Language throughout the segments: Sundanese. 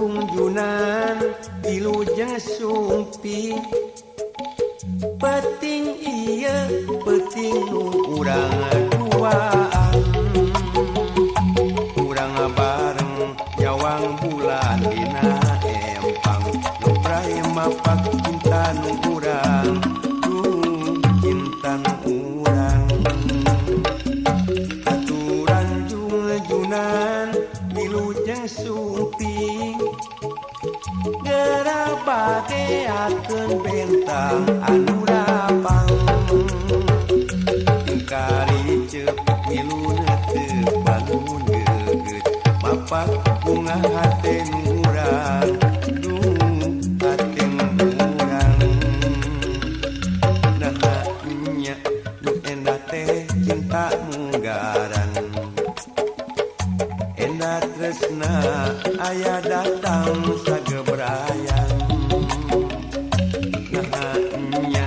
Jungjunan wilujeng sumping peting ieu peuting nu urang duaan urang bareng nyawang bulan dina empang nu prai mapak cinta nu urang duh cinta nu urang aturan jungjunan wilujeng sumping geura bageakeun bentang anu rapang tingkari ceup milu neuteup bangun geugeuh mapak bunga hate nu urang duh hate nu urang naha nya nu endah teh cinta munggaran endah tresna aya datang sagebrayan naha nya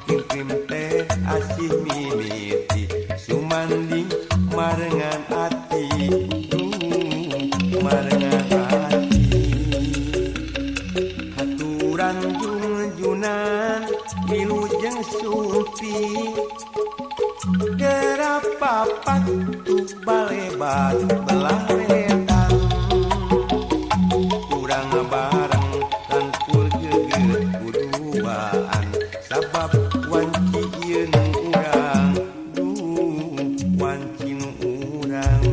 tingkrim teh asih mimiti sumanding marengan ati duh marengan ati haturan jungjunan wilujeng sumping geura papat tuh balebat belah wetan urang bareng rangkul geugeuh kuduaan sabab wanci ieu nu urang duh wanci nu urang.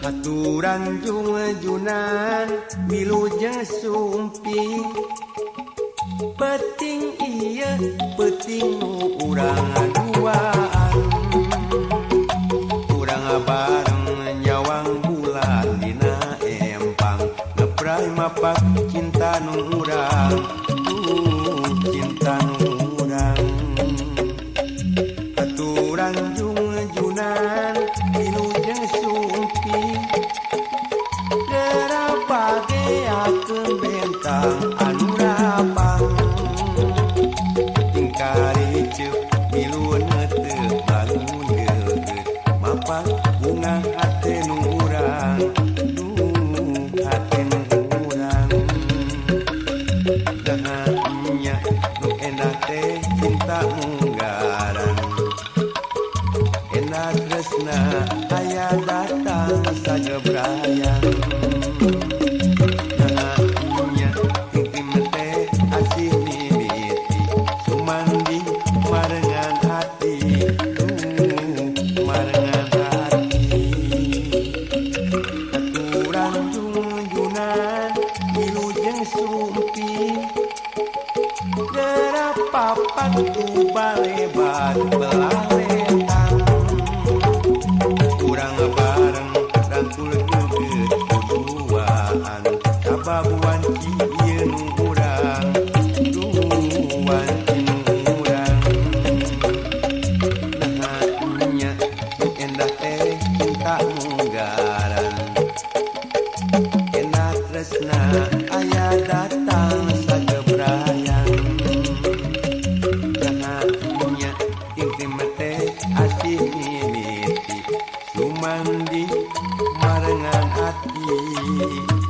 Haturan jungjunan wilujeng sumping peuting ieu peuting nu urang duaan urang bareng nyawang bulan dina empang ngeprai mapak cinta nu urang duh cinta nu urang haturan jungjunan wilujeng sumping geura bageakeun bentang anu rapang tingkari ceup milu neuteup bangun geugeuh mapak bunga hate nu urang duh hate nu urang naha nya nu endah teh cinta munggaran endah tresna aya datang sagebrayan naha nya tingkim teh asih mimiti sumanding marengan hati duh marengan hati aturan jungjunan wilujeng sumping geura papat tuh balebat belah wetan urang bareng rangkul geugeuh kuduaan sabab wanci ieu nu urang duh wanci nu urang naha nya nu endah teh cinta munggaran endah tresna aya datang sagebrayan naha nya tingkim teh asih mimiti sumanding marengan ati.